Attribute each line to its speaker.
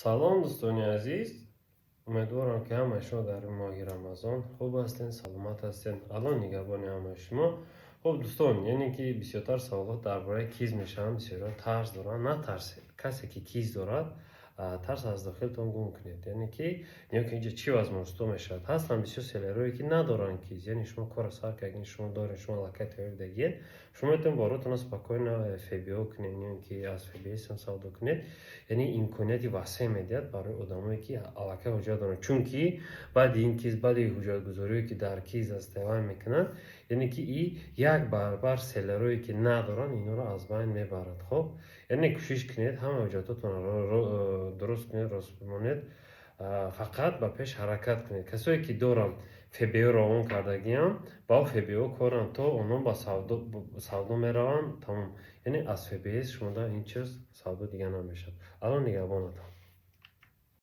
Speaker 1: Салом, дӯстони азиз! Умедворам, ки ҳамаи шумо дар моҳи Рамазон хуб ҳастед, саломат ҳастед. Аллоҳ нигаҳбони ҳамаи шумо. Хуб, дӯстон, яъне ки бисёртар саволот дар бораи КИЗ мешаванд, бисёриҳо тарс доранд. Натарсед. Касе ки КИЗ дорад, тарс аз дохилтон гум кунед. Яъне ки нигоҳ кунед, инҷа чӣ возможностҳо мешавад. Ҳастанд бисёр селлерое, ки надоранд КИЗ. Яъне шумо корро сар кардед, шумо доред, шумо аллакай тайёр дагиед. Шумо метавонед боротонро спокойно ФБО кунед, ё ин ки аз ФБС савдо кунед. Яъне имконияти васеъ медиҳад барои одамое, ки аллакай ҳуҷҷат доранд. Чунки баъди ин КИЗ, баъди ҳуҷҷатгузорие, ки дар КИЗ аст, давом мекунанд, яъне ки и як баробар селлерое, ки надоранд, инҳоро аз байн мебарад. Хуб, яъне кӯшиш кунед, ҳама ҳуҷҷатотонро дуруст кунед, рост бимонед, фақат ба пеш ҳаракат кунед. Касое ки доранд, ФБО равон кардагиам, ба ФБО коранд, то онҳо ба савдо мераванд, тамом. Яъне аз ФБС шумода ин чиз савдо дига намешавад. Аллоҳ нигаҳбонатон.